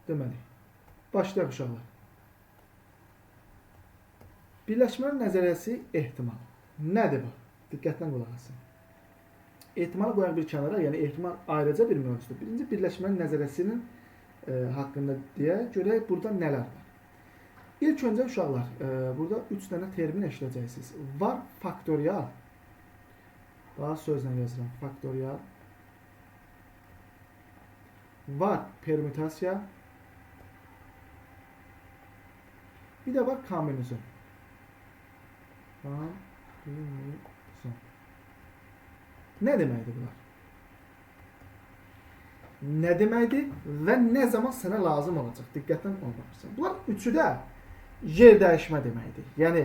Deməli, başlayaq uşaqlar. Birləşmələr nəzəriyyəsi ehtimal. Nədir bu? Diqqətlə qulaq asın. Ehtimalı qoyaq bir kənara, yəni ehtimal ayrıca bir mövzudur. Birinci, birləşmələr nəzəriyyəsinin haqqında deyək, görək burada nələr var. İlk öncə uşaqlar, burada 3 dənə termin eşidəcəksiniz. Var faktorial. Daha sözlə yazıram. Faktorial. Var permutasiya. Bir də var kombinizon. Kombinizon. Nə deməkdir bunlar? Nə deməkdir və nə zaman sənə lazım olacaq? Diqqətlə ona baxırsan. Bunlar üçü də yer dəyişmə deməkdir. Yəni,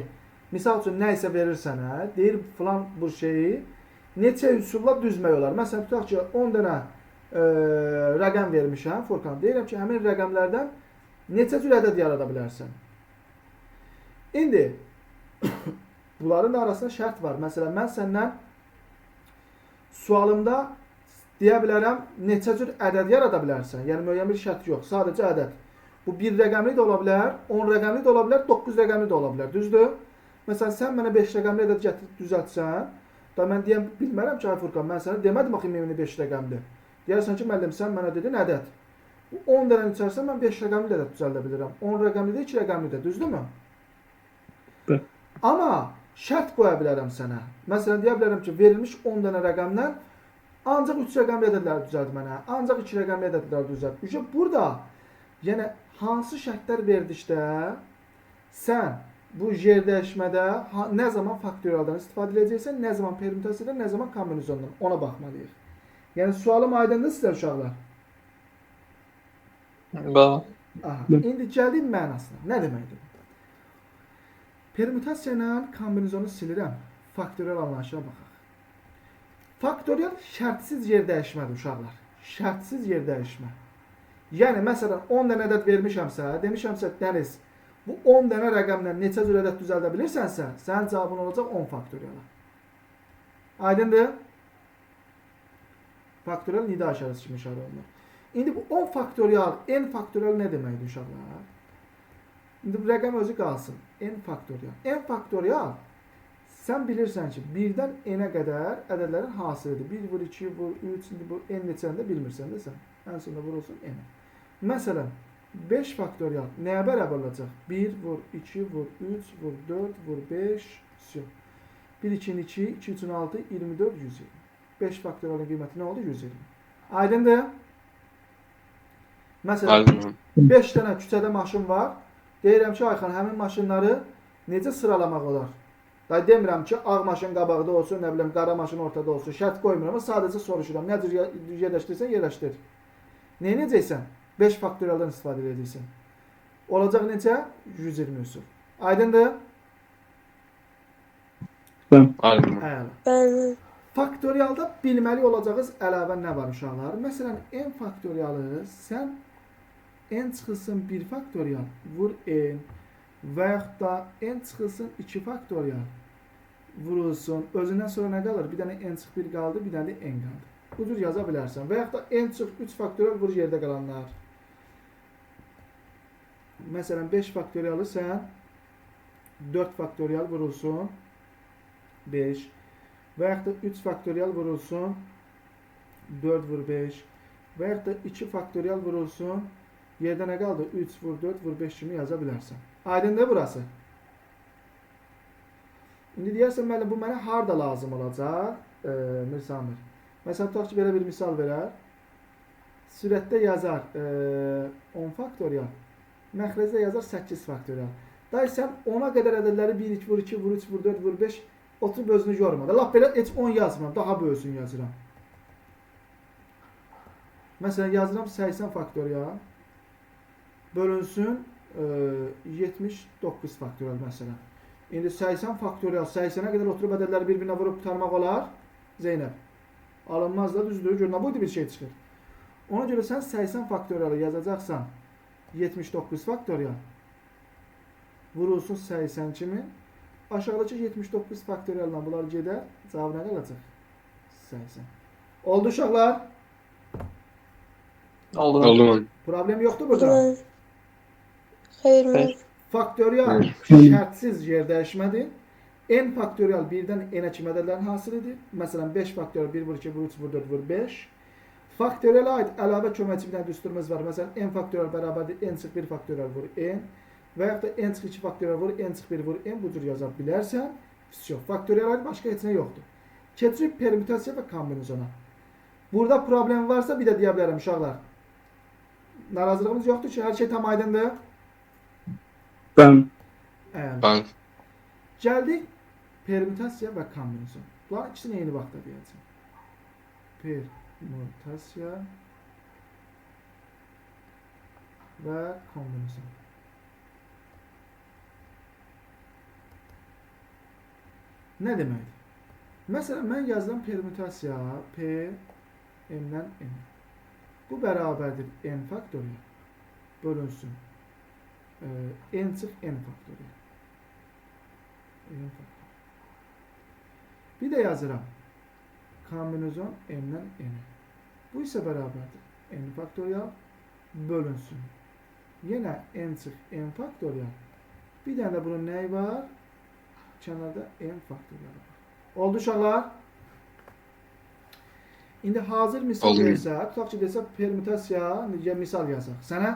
misal üçün, nə isə verir sənə, deyir filan bu şeyi neçə üsulla düzmək olar. Məsələn, tutaq ki, 10 dənə rəqəm vermişəm, Furkan. Deyirəm ki, həmin rəqəmlərdən neçə cür ədəd yarada bilərsən? İndi, bunların da arasında şərt var. Məsələn, mən səndən sualımda deyə bilərəm, neçə cür ədəd yarada bilərsən. Yəni, müəyyən bir şərt yox, sadəcə ədəd. Bu, 1 rəqəmli də ola bilər, 10 rəqəmli də ola bilər, 9 rəqəmli də ola bilər. Düzdür? Məsələn, sən mənə 5 rəqəmli ədəd gətirib düzəltsən, da mən deyəm, bilmərəm ki, ay Furqan, mən sənə demədim axı ümumi 5 rəqəmli. Deyərsən ki, müəllim, sən mənə dedin ədəd. Bu 10 dənə içərisində mən 5 rəqəmli də ədəd düzəldə bilirəm. 10 rəqəmli də, 2 rəqəmli də, düzdürmü? Bəli. Amma şərt qoya bilərəm sənə. Məsələn, deyə bilərəm ki, verilmiş 10 dənə rəqəmdən ancaq 3 rəqəmli ədədləri düzəlt mənə, ancaq 2 rəqəmli ədədləri düzəlt. Üçü, burada, yəni hansı şərtlər verdikdə sən bu yer dəyişmədə nə zaman faktorialdan istifadə edəcəksən, nə zaman permutasiyadan, nə zaman kombinizondan, ona baxmalıyıq. Yəni sualım aydındır sizə uşaqlar? Bəli. Aha, indi gəldik mənasına. Nə deməkdir bu? Permutasiya ilə kombinizonu silirəm. Faktorial anlayışına baxaq. Faktorial şərtsiz yer dəyişmədir uşaqlar. Şərtsiz yer dəyişmə. Yəni, məsələn, 10 dənə ədəd vermişəmsə, demişəmsə, Dəniz, bu 10 dənə rəqəmlə neçə cür ədəd düzəldə bilirsənsə, sənin cavabın olacaq 10 faktoriala. Aydındır? Faktorial nida işarəsi kimi işarə olunur. İndi bu 10 faktorial, n faktorial nə deməkdir uşaqlar? İndi bu rəqəm özü qalsın. N faktorial. N faktorial, sən bilirsən ki, 1-dən n-ə qədər ədədlərin hasilidir. 1 vur, 2 vur, 3, indi bu n neçəni də bilmirsən də sən. Ən sonunda vurulsun n-ə. Məsələn, 5 faktorial nəyə bərabər olacaq? 1 vur, 2 vur, 3 vur, 4 vur, 5, 1, 2-nin 2, 2, 3-ün 6, 24, 120. 5 faktorialın qiyməti nə oldu? 120. Aydındır? Məsələn, 5 dənə küçədə maşın var. Deyirəm ki, Ayxan, həmin maşınları necə sıralamaq olar? Da demirəm ki, ağ maşın qabaqda olsun, nə bilim, qara maşın ortada olsun. Şərt qoymuram, amma sadəcə soruşuram. Nə cür yerləşdirsən, yerləşdir. Nə edəcəksən? 5 faktorialdan istifadə edəcəksən. Olacaq necə? 120 üsul. Aydındır? Bəli. Aydındır. Əla. Bəli. Faktorialda bilməli olacağınız əlavə nə var uşaqlar? Məsələn, n faktorialı sən n çıxılsın 1 faktorial vur n və yaxud da n çıxılsın 2 faktorial vurulsun. Özündən sonra nə qalır? Bir dənə n çıx 1 qaldı, bir dənə də n qaldı. Bu cür yaza bilərsən. Və yaxud da n çıx 3 faktorial vur yerdə qalanlar. Məsələn, 5 faktorialı sən 4 faktorial vurulsun 5 və yaxud da 3 faktorial vurulsun 4 vur 5 və yaxud da 2 faktorial vurulsun yerdə nə qaldı? 3 vur 4 vur 5 kimi yaza bilərsən. Aydındır burası? İndi deyərsən, müəllim, bu mənə harda lazım olacaq? Mirsamir. Məsələn, tutaq ki, belə bir misal verər. Sürətdə yazar 10 faktorial, məxrəcdə yazar 8 faktorial. Dayı, sən 10-a qədər ədədləri 1, 2 vur 2, vur 3, vur 4, vur 5 oturub özünü yorma. Lap belə heç 10 yazmıram, daha böyüsünü yazıram. Məsələn, yazıram 80 faktorial bölünsün 79 faktorial məsələn. İndi 80 faktorial, 80-ə qədər oturub ədədləri bir-birinə vurub qurtarmaq olar? Zeynəb. Alınmaz da, düzdür. Gör, nə boyda bir şey çıxır. Ona görə sən 80 faktorialı yazacaqsan 79 faktorial vurulsun 80 kimi. Aşağıdakı 79 faktorialla bunlar gedər. Cavab nə qalacaq? 80. Oldu uşaqlar? Oldu. Oldu müəllim. Problem yoxdur burada. Xeyr, müəllim. Faktorial şərtsiz yer dəyişmədir. N faktorial 1-dən n-ə kimi ədədlərin hasilidir. Məsələn, 5 faktorial 1 vur 2 vur 3 vur 4 vur 5. Faktoriala aid əlavə köməkçi bir dənə düsturumuz var. Məsələn, n faktorial bərabərdir n çıx 1 faktorial vur n və yaxud da n çıx 2 faktorial vur n çıx 1 vur n bu cür yaza bilərsən. Yox, faktoriala aid başqa heç nə yoxdur. Keçirik permutasiya və kombinizona. Burada problem varsa bir də deyə bilərəm uşaqlar. Narazılığımız yoxdur ki, hər şey tam aydındır. Bəli. Əla. Bəli. Gəldik permutasiya və kombinizon. Bunların ikisini eyni vaxtda deyəcəm. Permutasiya və kombinizon. Nə deməkdir? Məsələn, mən yazıram permutasiya P M-dən N. Bu bərabərdir N faktorial bölünsün. N çıx N faktorial. N faktorial. Bir də yazıram. Kombinizon M-dən N. Bu isə bərabərdir. N faktorial bölünsün. Yenə N çıx N faktorial. Bir dənə də bunun nəyi var? Kənarda N faktorial var. Oldu uşaqlar? İndi hazır misal Oldu. versə, tutaq ki, desə permutasiya, ya misal yazaq. Sənə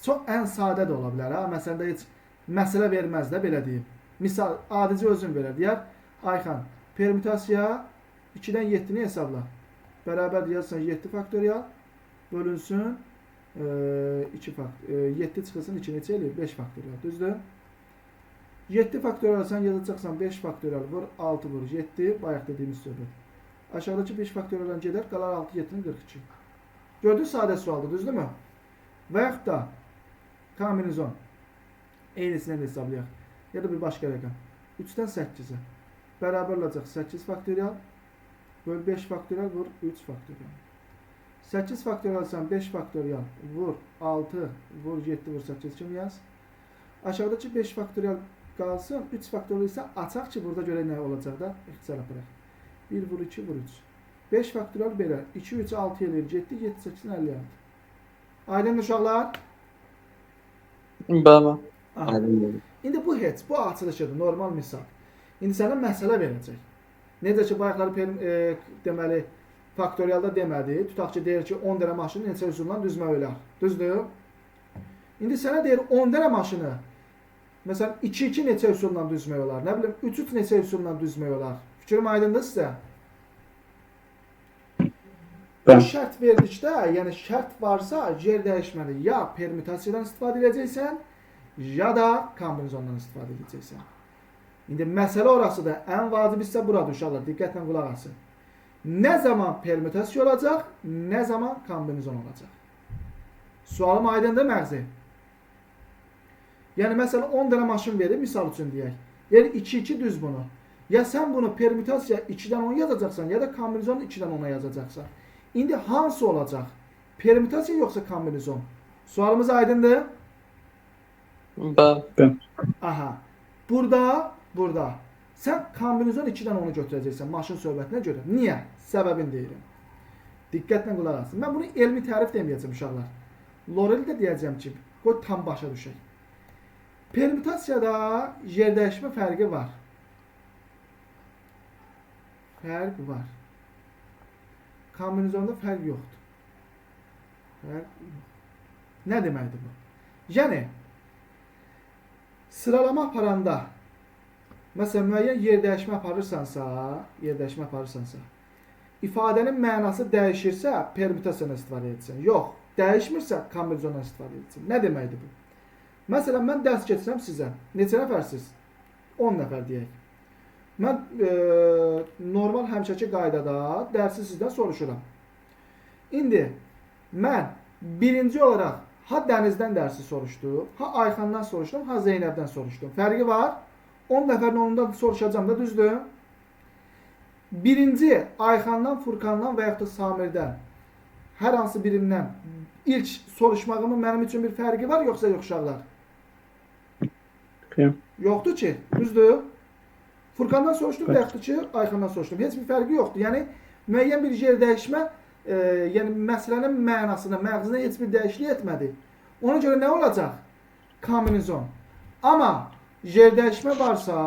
çox ən sadə də ola bilər. Ha? Məsələn də heç məsələ verməz də, belə deyim. Misal, adicə özün verər. Deyər, Ayxan, permutasiya 2-dən 7-ni hesabla. Bərabər yazsan 7 faktorial bölünsün 7 çıxılsın 2 neçə eləyir? 5 faktorial. Düzdür? 7 faktorial sən yazacaqsan 5 faktorial vur 6 vur 7. Bayaq dediyimiz söhbət. Aşağıdakı 5 faktorialdan gedər, qalar 6 7-nin 42. Gördün sadə sualdır, düzdürmü? Və yaxud da kombinizon eynisini də hesablayaq. Ya da bir başqa rəqəm. 3-dən 8-ə bərabər olacaq 8 faktorial böl 5 faktorial vur 3 faktorial. 8 faktorial sən 5 faktorial vur 6 vur 7 vur 8 kimi yaz. Aşağıdakı 5 faktorial qalsın, 3 faktorial isə açaq ki, burada görək nə olacaq da, ixtisar aparaq. 1 vur 2 vur 3. 5 faktorial belə 2 3 6 eləyir, 7 7 8 56. Aydındır uşaqlar? Bəli. Aha. Aydındır. İndi bu heç, bu açılışıdır, normal misal. İndi sənə məsələ verəcək. Necə ki, bayaqları deməli, faktorialda demədi. Tutaq ki, deyir ki, 10 dənə maşını neçə üsulla düzmək olar. Düzdür? İndi sənə deyir 10 dənə maşını, məsələn, 2-2 neçə üsulla düzmək olar. Nə bilim, 3-3 neçə üsulla düzmək olar. Fikrim aydındır sizə? Bu Bəli. şərt verdikdə, yəni şərt varsa, yer dəyişməli. Ya permutasiyadan istifadə edəcəksən, ya da kombinizondan istifadə edəcəksən. İndi məsələ orasıdır. Ən vacib hissə buradır uşaqlar. Diqqətlə qulaq asın. Nə zaman permutasiya olacaq, nə zaman kombinizon olacaq? Sualım aydındır məğzi? Yəni məsələn 10 dənə maşın verir, misal üçün deyək. Yəni 2-2 düz bunu. Ya sən bunu permutasiya 2-dən 10 yazacaqsan, ya da kombinizon 2-dən 10-a yazacaqsan. İndi hansı olacaq? Permutasiya yoxsa kombinizon? Sualımız aydındır? Bəli. Aha. Burada. Sən kombinizon 2-dən 10-u götürəcəksən maşın söhbətinə görə. Niyə? Səbəbini deyirəm. Diqqətlə qulaq asın. Mən bunu elmi tərif deməyəcəm uşaqlar. Lorel də deyəcəm ki, qoy tam başa düşək. Permutasiyada yer dəyişmə fərqi var. Fərq var. Kombinizonda fərq yoxdur. Fərq yox. Nə deməkdir bu? Yəni, sıralama aparanda, məsələn, müəyyən yer dəyişmə aparırsansa, ifadənin mənası dəyişirsə, permutasiyadan istifadə edirsən. Yox, dəyişmirsə, kombinizondan istifadə edirsən. Nə deməkdir bu? Məsələn, mən dərs keçirəm sizə. Neçə nəfərsiz? 10 nəfər deyək. Mən normal həmişəki qaydada dərsi sizdən soruşuram. İndi mən birinci olaraq ha Dənizdən dərsi soruşdum, ha Ayxandan soruşdum, ha Zeynəbdən soruşdum. Fərqi var. 10 nəfərin onundan soruşacağam da, düzdür? Birinci Ayxandan, Furkandan və yaxud da Samirdən hər hansı birindən ilk soruşmağımın mənim üçün bir fərqi var, yoxsa yox uşaqlar? Xeyr. Yoxdur ki, düzdür? Furkandan soruşdum və yaxud da ki, Ayxandan soruşdum. Heç bir fərqi yoxdur. Yəni, müəyyən bir yer dəyişmə yəni məsələnin mənasına, məğzinə heç bir dəyişiklik etmədi. Ona görə nə olacaq? Kombinizon. Amma yerdəyişmə varsa,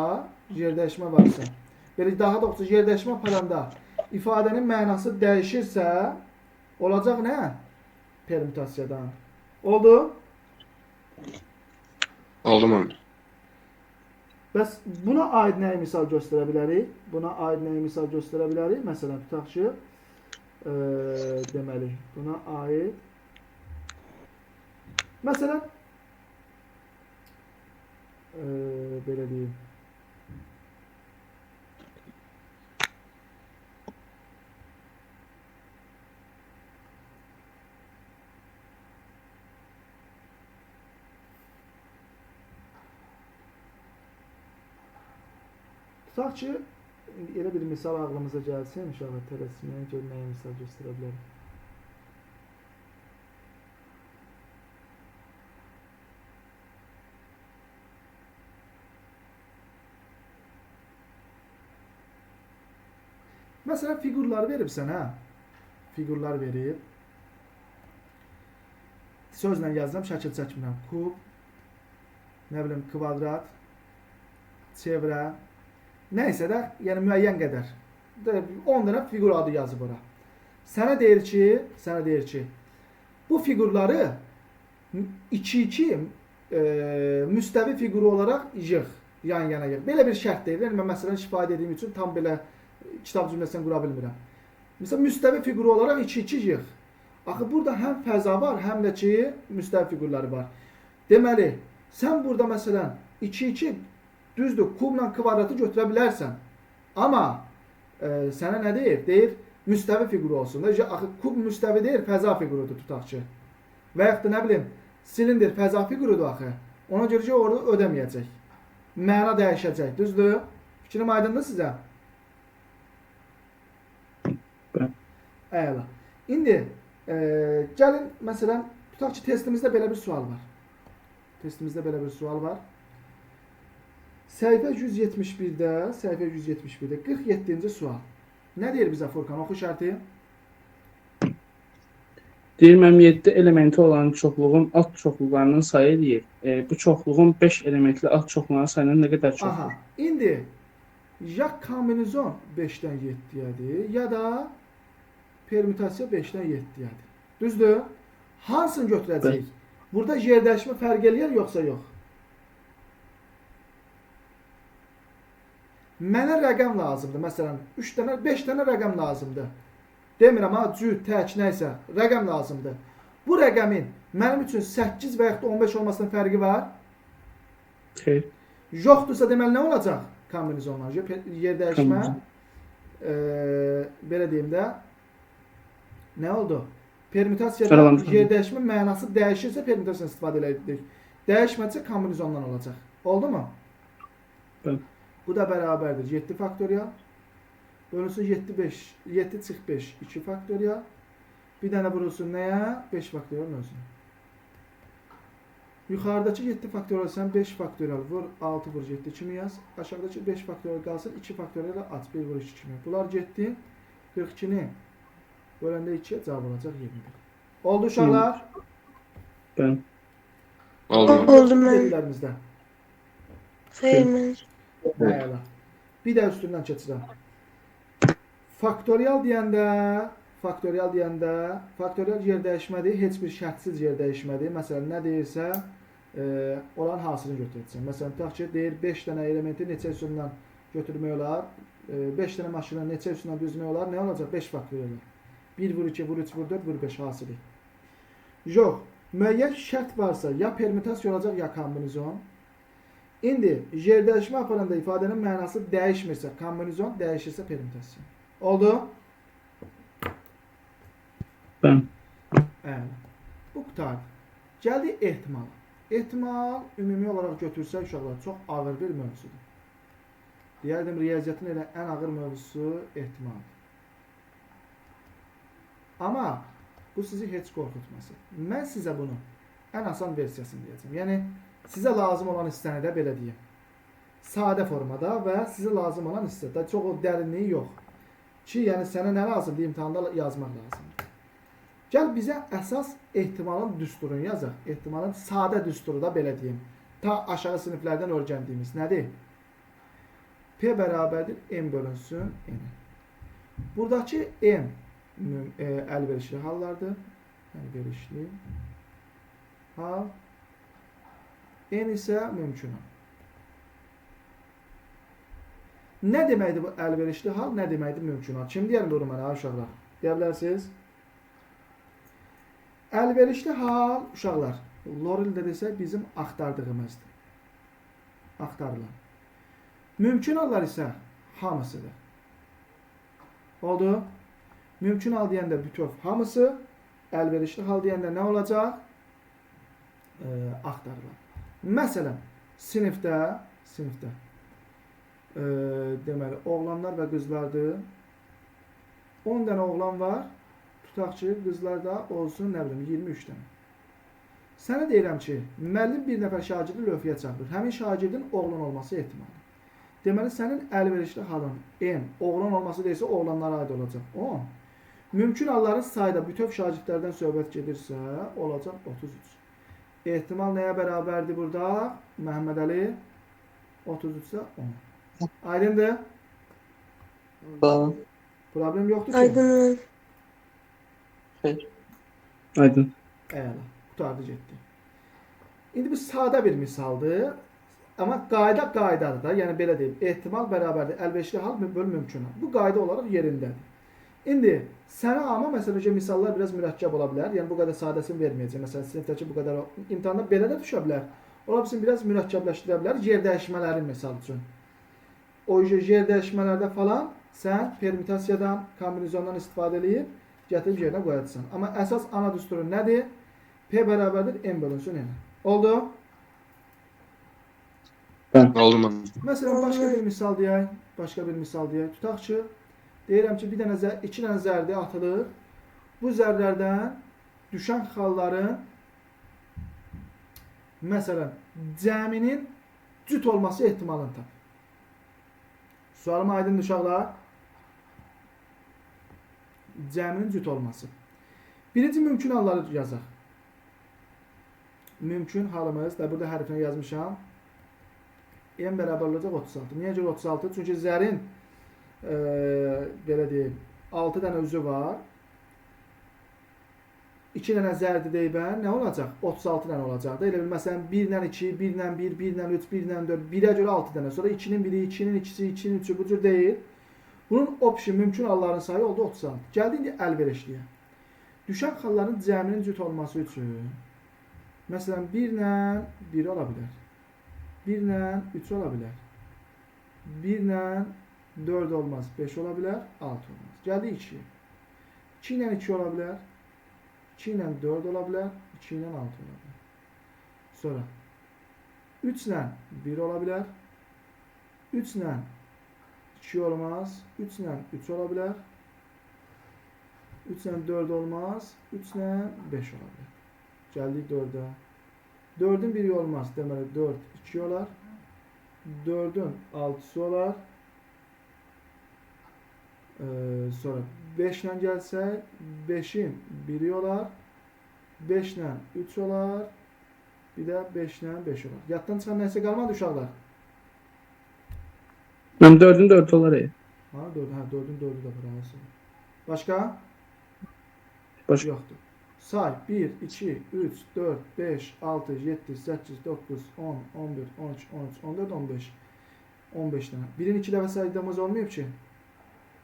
belə daha doğrusu yerdəyişmə aparanda ifadənin mənası dəyişirsə, olacaq nə? Permutasiyadan. Oldu? Oldu müəllim. Bəs buna aid nəyi misal göstərə bilərik? Məsələn, tutaq ki, deməli, buna aid məsələn, belə deyim. Tutaq ki, elə bir misal ağlımıza gəlsin, inşallah tələsməyə gör nəyə misal göstərə bilərəm. Məsələn, fiqurlar verib sənə. Fiqurlar verib. Sözlə yazıram, şəkil çəkmirəm. Kub, nə bilim, kvadrat, çevrə, nəysə də, yəni müəyyən qədər. 10 dənə fiqur adı yazıb ora. Sənə deyir ki, bu fiqurları 2-2 müstəvi fiquru olaraq yığ, yan-yana yığ. Belə bir şərt deyil. Yəni, mən məsələn, şifahi dediyim üçün tam belə kitab cümləsini qura bilmirəm. Məsələn, müstəvi fiquru olaraq 2-2 yığ. Axı, burada həm fəza var, həm də ki, müstəvi fiqurları var. Deməli, sən burada məsələn 2-2 düzdür, kubla kvadratı götürə bilərsən. Amma sənə nə deyir? Deyir, müstəvi fiquru olsun. Axı, kub müstəvi deyil, fəza fiqurudur, tutaq ki. Və yaxud da, nə bilim, silindir fəza fiqurudur axı. Ona görə ki, orada ödəməyəcək. Məna dəyişəcək, düzdür? Fikrim aydındır sizə? Əla. İndi, gəlin, məsələn, tutaq ki, testimizdə belə bir sual var. Səhifə 171-də, 47-ci sual. Nə deyir bizə Furqan? Oxu şərti. Deyir, mənim 7 elementi olan çoxluğun alt çoxluqlarının sayı deyir. Bu çoxluğun 5 elementli alt çoxluğunun sayından nə qədər çoxdur? Aha, indi ya kombinizon 5-dən 7-yədir, ya da permutasiya 5-dən 7-yədir. Düzdür? Hansını götürəcəyik? Burada yerdəyişmə fərq eləyər yoxsa yox? Mənə rəqəm lazımdır. Məsələn, 3 dənə, 5 dənə rəqəm lazımdır. Demirəm, ha, cüt, tək, nəysə, rəqəm lazımdır. Bu rəqəmin mənim üçün 8 və yaxud da 15 olmasının fərqi var? Xeyr. Yoxdursa, deməli, nə olacaq? Kombinizonlar. Yerdəyişmə, belə deyim də, nə oldu? Permutasiyada yerdəyişmə mənası dəyişirsə, permutasiyadan istifadə elədik. Dəyişmədirsə, kombinizondan olacaq. Oldu mu? Bəli. Bu da bərabərdir 7 faktorial. Bölünsün 7 çıx 5, 2 faktorial. Bir dənə vurulsun nəyə? 5 faktorialın özünə. Yuxarıdakı 7 faktorial sən 5 faktorial vur, 6 vur 7 kimi yaz. Aşağıdakı 5 faktorial qalsın, 2 faktorial aç, 1 vur 2 kimi. Bunlar getdi. 42-ni böləndə 2-yə cavab olacaq 21. Oldu uşaqlar? Bəli. Oldu. Oldu mən. Dediklərimizdə. Xeyr mən. Əla. Bir də üstündən keçirəm. Faktorial deyəndə, faktorial yer dəyişmədir, heç bir şərtsiz yer dəyişmədir. Məsələn, nə deyirsə, olan hasılını götürəcəm. Məsələn, tutaq ki, deyir 5 dənə elementi neçə üsulla götürmək olar, 5 dənə maşını neçə üsulla düzmək olar, nə olacaq? 5 faktorial. 1 vur 2, vur 3, vur 4, vur 5 hasılı. Yox, müəyyən şərt varsa, ya permutasiya olacaq, ya kombinizon. İndi, yerdəyişmə aparanda ifadənin mənası dəyişmirsə, kombinizon, dəyişirsə permutasiya. Oldu? Bəli. Əla. Bu qurtardı. Gəldik ehtimala. Ehtimal ümumi olaraq götürsək uşaqlar çox ağır bir mövzudur. Deyərdim, riyaziyyatın elə ən ağır mövzusu ehtimaldır. Amma bu sizi heç qorxutmasın. Mən sizə bunu ən asan versiyasını deyəcəm. Yəni, sizə lazım olan hissəni də belə deyim. Sadə formada və sizə lazım olan hissə. Çox o dərinliyi yox. Ki, yəni sənə nə lazımdır? İmtahanda yazmaq lazımdır. Gəl bizə əsas ehtimalın düsturunu yazaq. Ehtimalın sadə düsturu da belə deyim. Ta aşağı siniflərdən öyrəndiyimiz nədir? P bərabərdir M bölünsün N. Buradakı M əlverişli hallardır. Əlverişli hal. N isə mümkün hal. Nə deməkdir bu əlverişli hal, nə deməkdir mümkün hal? Kim deyər bunu mənə, uşaqlar? Deyə bilərsiniz? Əlverişli hal, uşaqlar, Loreldə desək bizim axtardığımızdır. Axtarılan. Mümkün hallar isə hamısıdır. Oldu? Mümkün hal deyəndə bütöv hamısı, əlverişli hal deyəndə nə olacaq? Axtarılan. Məsələn, sinifdə deməli, oğlanlar və qızlardır. 10 dənə oğlan var. Tutaq ki, qızlar da olsun, nə bilim, 23 dənə. Sənə deyirəm ki, müəllim bir nəfər şagirdi lövhəyə çağırır. Həmin şagirdin oğlan olması ehtimalı. Deməli, sənin əlverişli halın M, oğlan olması deyilsə, oğlanlara aid olacaq 10. Mümkün halların sayda bütöv şagirdlərdən söhbət gedirsə, olacaq 33. Ehtimal nəyə bərabərdir burada? Məhəmməd Əli, 33-ə 10. Aydındır? Bəli. Problem yoxdur ki? Aydın. Xeyr. Aydın. Əla, qurtardı getdi. İndi bu sadə bir misaldır. Amma qayda qaydadır da. Yəni belə deyim, ehtimal bərabərdir. Əlverişli hal böl mümkün hal. Bu qayda olaraq yerindədir. İndi sənə amma məsələn ki, misallar biraz mürəkkəb ola bilər. Yəni bu qədər sadəsini verməyəcəm. Məsələn, sinifdəki bu qədər imtahanda belə də düşə bilər. Ola bilsin biraz mürəkkəbləşdirə bilər yer dəyişmələri misal üçün. O yer dəyişmələrdə falan sən permutasiyadan, kombinasyondan istifadə eləyib gətirib yerinə qoyacaqsan. Amma əsas ana düsturu nədir? P bərabərdir M bölünsün N. Oldu? Oldu müəllim. Məsələn, başqa bir misal deyək. Başqa bir misal deyək. Tutaq ki, deyirəm ki, bir dənə, iki dənə zərdi atılır. Bu zərlərdən düşən xalların məsələn, cəminin cüt olması ehtimalını tap. Sualım aydındır uşaqlar. Cəminin cüt olması. Birinci mümkün halları yazaq. Mümkün halımız da burada hərfini yazmışam. M bərabər olacaq 36. Niyə görə 36? Çünki zərin belə deyim, 6 dənə üzü var. 2 dənə zərdi deyibən, nə olacaq? 36 dənə olacaq da. Elə bil, məsələn, 1 ilə 2, 1 ilə 1, 1 ilə 3, 1 ilə 4, 1-ə görə 6 dənə. Sonra 2-nin 1-i, 2-nin 2-si, 2-nin 3-ü bu cür deyil. Bunun option mümkün halların sayı oldu 36. Gəldi indi əlverişliyə. Düşən xalların cəminin cüt olması üçün məsələn, 1 ilə 1 ola bilər. 1 ilə 3 ola bilər. 1 ilə 4 olmaz, 5 ola bilər, 6 olmaz. Gəldi 2-yə. 2 ilə 2 ola bilər. 2 ilə 4 ola bilər, 2 ilə 6 ola bilər. Sonra 3 ilə 1 ola bilər. 3 ilə 2 olmaz, 3 ilə 3 ola bilər. 3 ilə 4 olmaz, 3 ilə 5 ola bilər. Gəldik 4-ə. 4-ün 1-i olmaz, deməli 4, 2 olar. 4-ün 6-sı olar. Sonra 5 ilə gəlsək, 5-in 1-i olar. 5 ilə 3 olar. Bir də 5 ilə 5 olar. Yaddan çıxan nəsə qalmadı uşaqlar? Mən 4-ün 4 olar. Ha, 4, hə, 4-ün 4-ü də var. Başqa? Başqa. Yoxdur. Say 1, 2, 3, 4, 5, 6, 7, 8, 9, 10, 11, 12, 13, 14, 15. 15 dənə. Birin 2 dəfə saydığımız olmayıb ki.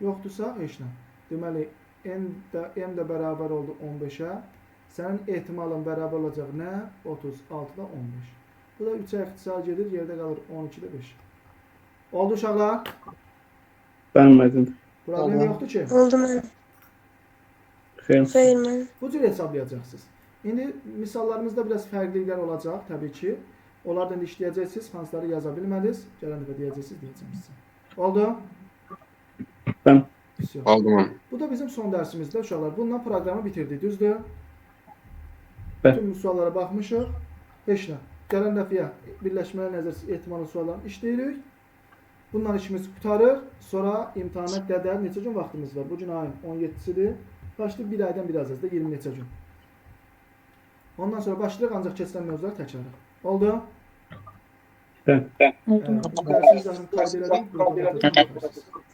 Yoxdursa, heç nə. Deməli, M də bərabər oldu 15-ə. Sənin ehtimalın bərabər olacaq nə? 36-da 15. Bu da 3-ə ixtisar gedir, yerdə qalır 12-də 5. Oldu uşaqlar? Bəli. Problem yoxdur ki? Oldu mənim. Xeyr. Xeyr mənim. Bu cür hesablayacaqsınız. İndi misallarımızda biraz fərqliliklər olacaq təbii ki. Onlardan indi işləyəcəksiniz. Hansıları yaza bilmədiniz. Gələn dəfə deyəcəksiniz, deyəcəm sizə. Oldu? Bəli. Oldu müəllim. Bu da bizim son dərsimizdə uşaqlar. Bununla proqramı bitirdik, düzdür? Bəli. Bütün suallara baxmışıq. Heç nə. Gələn dəfəyə birləşmələr nəzərsiniz ehtimalı suallarını işləyirik. Bununla işimiz qurtarır. Sonra imtahana qədər neçə gün vaxtımız var? Bu gün ayın 17-sidir. Başlayıb bir aydan biraz az da 20 neçə gün. Ondan sonra başlayırıq ancaq keçirilən mövzular təkrarı. Oldu? Bəli. Oldu. Dərsiniz zaten qeyd elədim. Qrupa baxarsınız.